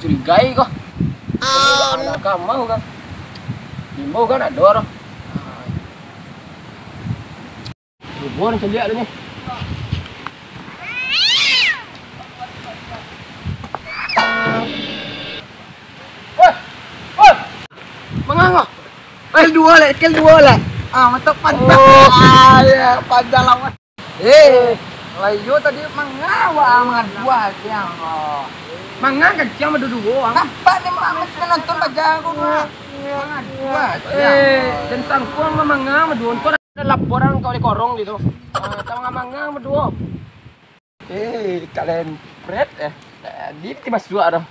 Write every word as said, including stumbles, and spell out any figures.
Curigai ko. Anak kamau kan. Imbau kan ado doh. Cubo ni caliak dulu ni. Woi, woi. Manga ko? Kel duo lek, kel duo lek. Ah, mantap, mantap. Oh. Ah, ya, pandai lawan. Eh, lah iyo tadi manga wak mangaduah siang. Manga kancang baduo-duo, ah. Nampak ni, Mak, penonton bajago, Mak. Mangaduah siang. Eh, dan sangkuang mamanga baduo tu. Laporan kau di korong gitu. Ah, tau manga baduo. Eh, kalian pret, eh. Di, di masuk dah.